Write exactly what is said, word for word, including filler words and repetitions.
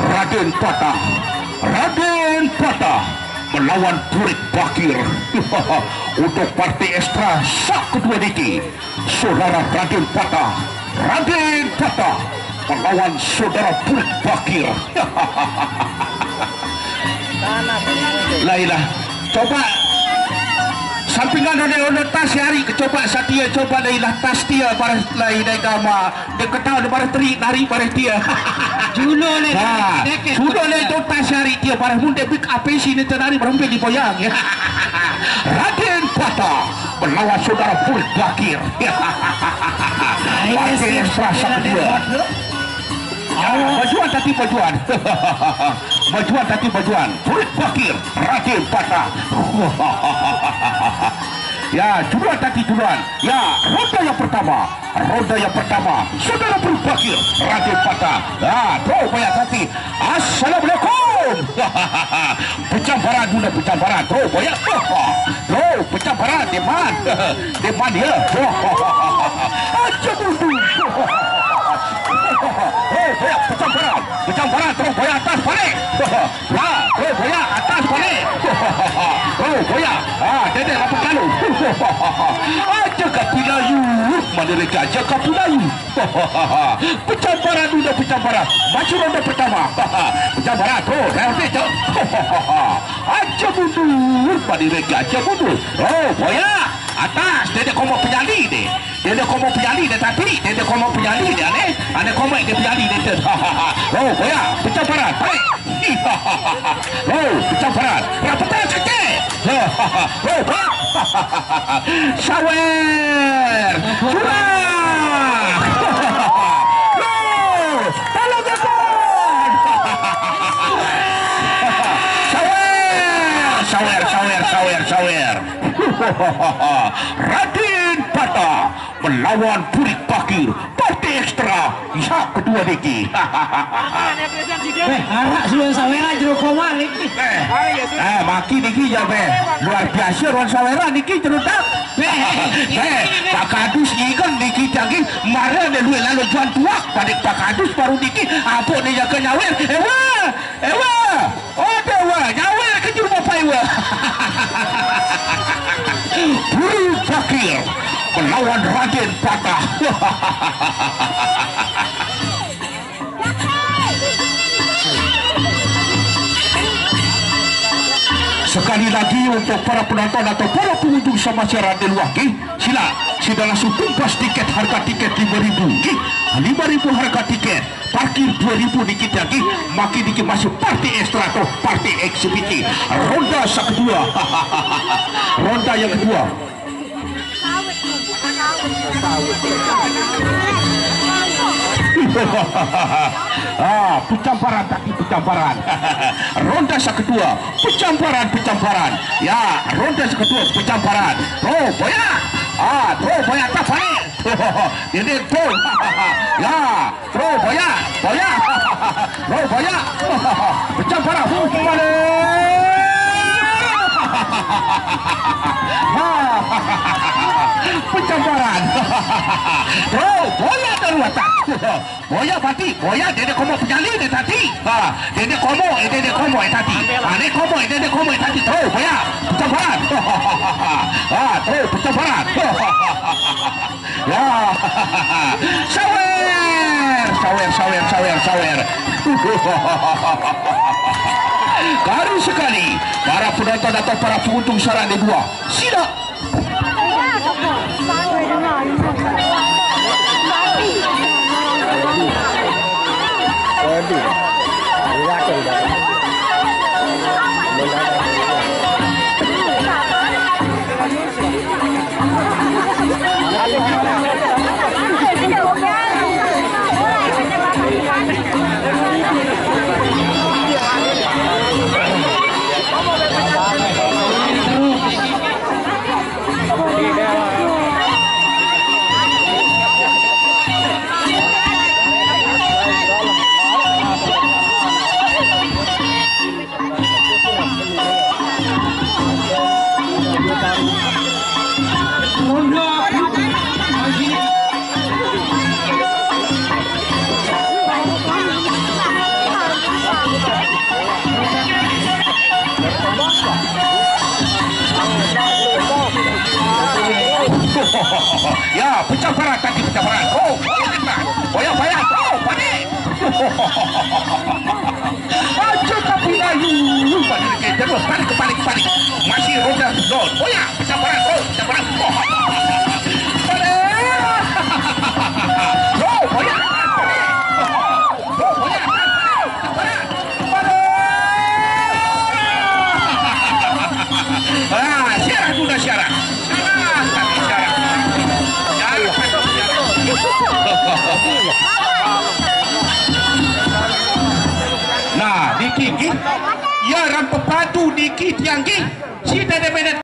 Raden Patah, Raden Patah melawan Purit Bakir. Untuk partai ekstra sak kedua niki, saudara Raden Patah, Raden Patah melawan saudara Purit Bakir. Lailah, coba sampingan oleh, oleh tas hari, coba satia, coba lailah tas dia bareh lai dai gama. Dia ketawa dia bareh teri nari bareh dia. Juno le. Ha, deket. Sudah le tu tas hari dia bareh mun dia bik apa isi ni tenari berhempe di boyang. Raden Patah melawan saudara Purit Bakir. Pakai ekstra sak kedua. Bajuan tadi bajuan. Bajuan tadi bajuan. Purit Bakir, Raden Patah. Ya, duluan tadi duluan. Ya, ronde yang pertama. Ronde yang pertama. Saudara Purit Bakir, Raden Patah. Ya, bro, banyak tadi. Assalamualaikum. Pecamparan dulu, pecamparan. Bro, banyak. Bro, pecamparan. Deman. Deman dia. Aja mundur. Bro, banyak. Pecamparan. Pecamparan. Bro, banyak atas balik. Ha, terus boya atas balik. Terus boya. Ha, dedek apa kalu? Aja kapilayu. Mana dekat aja kapilayu. Pecamparan udah pecamparan. Maju ronde pertama. Pecamparan terus. Dah habis tu. Aja mundur. Mana dekat aja mundur. Oh, boya. Atas. Dedek komo penyali deh. Dia ada komo penyali dia tadi. Dia ada komo penyali dia ni. Ada komo dia penyali dia tu. Oh, boya. Pecamparan. Tarik. Oh, pecamparan. Rapetan sikit. Oh, boya. Sawer. Curang. Oh, tolong, Jepun. Sawer. Sawer, sawer, sawer, sawer. Raden Patah melawan Purit Bakir. Partai ekstra. Isap kedua niki. Eh, arak sudah sawera jero koma niki. Eh, eh, maki niki ya, be. Luar biasa ron sawera niki jero tak. Eh, Pak Kadus ingat niki cagi. Mara dia luar lalu jual tuak. Padik Pak Kadus baru niki. Apa ni jaga nyawer? Ewa! Ewa! Oh, Dewa, nyawer ke juru bapai wa. Guru Fakir melawan Raden Patah. Sekali lagi untuk para penonton atau para pengunjung sama siaran di luar, nggih, sila, sila langsung tumpas tiket, harga tiket lima ribu, nggih. Lima ribu harga tiket. Parkir dua ribu dikit lagi, makin dikit masuk parti ekstra atau parti eksibisi. Ronda yang kedua. Ronda yang kedua. Ah, pecamparan tadi, pecamparan. Ronda yang kedua, pecamparan, pecamparan. Ya, ronda yang kedua, pecamparan. Bro, boya. Ah, bro, boya tak baik. Ini bro. Ya. Bro, boya, boya. Bro, boya. Pecah parah. Balik. Pecah parah. Bro, boya dari atas. Boya mati. Boya dia ada komo penyali dia tadi. Ha, dia ada komo, eh, dia ada komo, eh, tadi. Ha, dia komo, eh, dia ada komo, eh, tadi. Terus, boya. Pecah parah. Ha, terus, pecah parah. Ya. Sawer, sawer, sawer, sawer, sawer. Baru sekali, para penonton atau para pengunjung saran di dua. Sila. Waduh. Pecah parat tadi, pecah parat. Oh, payah, payah. Oh, panik. Aja tapi layu. Panik, terus panik, panik, panik. Masih roda nol. Oh ya, pecah parat. Oh, pecah parat. Oh. Panik. Oh, oh ya. Oh, oh ya. Pecah parat. Pecah parat. Ah, siaran sudah siaran. Siaran, tapi siaran. Siaran, tapi siaran. Nah, dikit, gih. Ya, rampa patu dikit yang gih. Sida ada minat